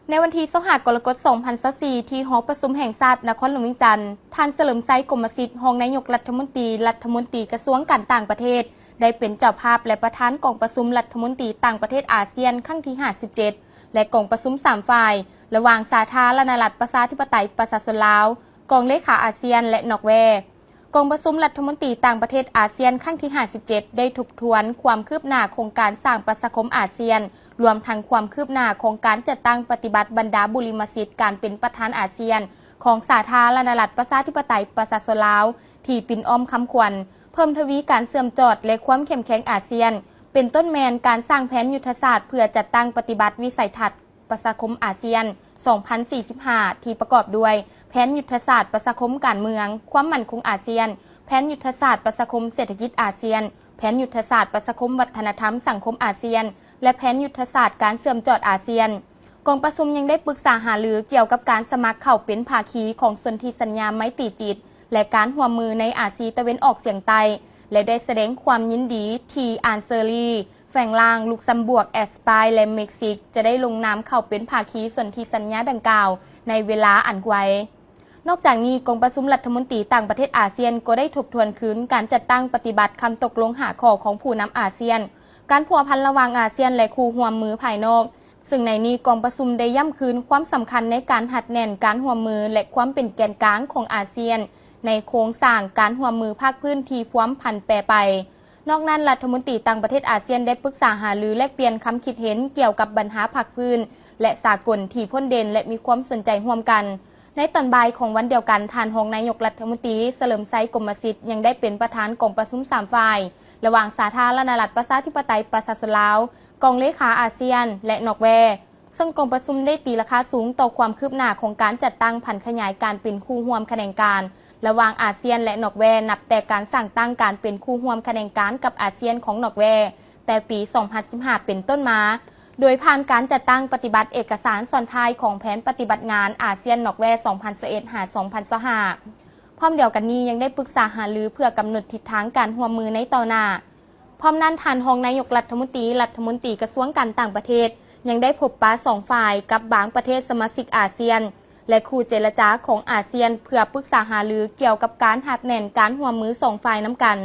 ໃນວັນທີຊາວຫ້າ ກໍລະກົດ ສອງພັນຊາວສີ່ ທີ່ຫໍປະຊຸມແຫ່ງຊາດນະຄອນຫຼວງວຽງຈັນ, ທ່ານ ສະເຫຼີມໄຊ ກົມມະສິດ ຮອງນາຍົກລັດຖະມົນຕີ, ລັດຖະມົນຕີກະຊວງການຕ່າງປະເທດ ໄດ້ເປັນເຈົ້າພາບ ແລະ ປະທານກອງປະຊຸມລັດຖະມົນຕີຕ່າງປະເທດອາຊຽນຄັ້ງທີຫ້າສິບເຈັດ ແລະ ກອງປະຊຸມສາມຝ່າຍ ລະຫວ່າງສາທາລະນະລັດປະຊາທິປະໄຕປະຊາຊົນລາວ, ກອງເລຂາອາຊຽນ ແລະ ນອກແວ. ກອງປະຊຸມລັດຖະມົນຕີຕ່າງປະເທດອາຊຽນຄັ້ງທີຫ້າສິບເຈັດ ໄດ້ທົບທວນຄວາມຄືບໜ້າໂຄງການສ້າງປະຊາຄົມອາຊຽນ, ລວມທັງຄວາມຄືບໜ້າຂອງການຈັດຕັ້ງປະຕິບັດບັນດາບຸລິມະສິດການເປັນປະທານອາຊຽນຂອງສາທາລະນະລັດປະຊາທິປະໄຕປະຊາຊົນລາວ ທີ່ປິ່ນອ້ອມຄຳຂວັນ ເພີ່ມທະວີການເຊື່ອມຈອດ ແລະ ຄວາມເຂັ້ມແຂງອາຊຽນ, ເປັນຕົ້ນແມ່ນການສ້າງແຜນຍຸດທະສາດເພື່ອຈັດຕັ້ງປະຕິບັດວິໄສທັດ ປະຊາຄົມອາຊຽນ ສອງພັນສີ່ສິບຫ້າ ທີ່ປະກອບດ້ວຍ ແຜນຍຸດທະສາດປະຊາຄົມການເມືອງ, ຄວາມໝັ້ນຄົງອາຊຽນ, ແຜນຍຸດທະສາດປະຊາຄົມເສດຖະກິດອາຊຽນ, ແຜນຍຸດທະສາດປະຊາຄົມວັດທະນະທຳສັງຄົມອາຊຽນ ແລະ ແຜນຍຸດທະສາດການເຊື່ອມຈອດອາຊຽນ. ກອງປະຊຸມຍັງໄດ້ປຶກສາຫາລືກ່ຽວກັບການສະໝັກເຂົ້າເປັນພາຄີຂອງສົນທິສັນຍາໄມຕີຈິດ ແລະ ການຮ່ວມມືໃນອາຊີຕາເວັນອອກສຽງໃຕ້ ແລະ ໄດ້ສະແດງຄວາມຍິນດີທີ່ອານເຊີລີ, ແຟງລາງ, ລຸກຊຳບວກ, ແອັດສະປາຍ ແລະ ເມັກຊິກ ຈະໄດ້ລົງນາມເຂົ້າເປັນພາຄີສົນທິສັນຍາດັ່ງກ່າວໃນເວລາອັນໄວ. ນອກຈາກນີ້, ກອງປະຊຸມລັດຖະມົນຕີຕ່າງປະເທດອາຊຽນກໍໄດ້ທົບທວນຄືນການຈັດຕັ້ງປະຕິບັດຄຳຕົກລົງຫ້າຂໍ້ຂອງຜູ້ນຳອາຊຽນ, ການພົວພັນລະຫວ່າງອາຊຽນ ແລະ ຄູ່ຮ່ວມມືພາຍນອກ, ເຊິ່ງໃນນີ້ກອງປະຊຸມໄດ້ຢ້ຳຄືນຄວາມສຳຄັນໃນການຮັດແໜ້ນການຮ່ວມມື ແລະ ຄວາມເປັນແກນກາງຂອງອາຊຽນ ໃນໂຄງສ້າງການຮ່ວມມືພາກພື້ນທີ່ພວມຜັນແປໄປ. ນອກນັ້ນ, ລັດຖະມົນຕີຕ່າງປະເທດອາຊຽນໄດ້ປຶກສາຫາລືແລກປ່ຽນຄຳຄິດເຫັນກ່ຽວກັບບັນຫາພາກພື້ນ ແລະ ສາກົນທີ່ພົ້ນເດັ່ນ ແລະ ມີຄວາມສົນໃຈຮ່ວມກັນ. ໃນຕອນບ່າຍຂອງວັນດຽວກັນ, ທ່ານຮອງນາຍົກລັດຖະມົນຕີ ສະເຫຼີມໄຊ ກົມມະສິດ ຍັງໄດ້ເປັນປະທານກອງປະຊຸມສາມຝ່າຍ ລະຫວ່າງສາທາລະນະລັດປະຊາທິປະໄຕປະຊາຊົນລາວ, ກອງເລຂາອາຊຽນ ແລະ ນອກແວ. ເຊິ່ງກອງປະຊຸມໄດ້ຕີລາຄາສູງຕໍ່ຄວາມຄືບໜ້າຂອງການຈັດຕັ້ງຜັນຂະຫຍາຍການເປັນຄູ່ຮ່ວມຂະແໜງການລະຫວ່າງອາຊຽນ ແລະ ນອກແວ, ນັບແຕ່ການສ້າງຕັ້ງການເປັນຄູ່ຮ່ວມຂະແໜງການກັບອາຊຽນຂອງນອກແວ ແຕ່ປີສອງພັນສິບຫ້າເປັນຕົ້ນມາ, ໂດຍຜ່ານການຈັດຕັ້ງປະຕິບັດເອກະສານສ່ອນທ້າຍຂອງແຜນປະຕິບັດງານອາຊຽນ-ນອກແວ ສອງພັນຊາວເອັດ ຫາ ສອງພັນຊາວຫ້າ. ພ້ອມດຽວກັນນີ້, ຍັງໄດ້ປຶກສາຫາລືເພື່ອກຳນົດທິດທາງການຮ່ວມມືໃນຕໍ່ໜ້າ. ພ້ອມນັ້ນ, ທ່ານຮອງນາຍົກລັດຖະມົນຕີ, ລັດຖະມົນຕີກະຊວງການຕ່າງປະເທດ ຍັງໄດ້ພົບປະສອງຝ່າຍກັບບາງປະເທດສະມາຊິກອາຊຽນ ແລະ ຄູ່ເຈລະຈາຂອງອາຊຽນ ເພື່ອປຶກສາຫາລືກ່ຽວກັບການຮັດແໜ້ນການຮ່ວມມືສອງຝ່າຍນຳກັນ.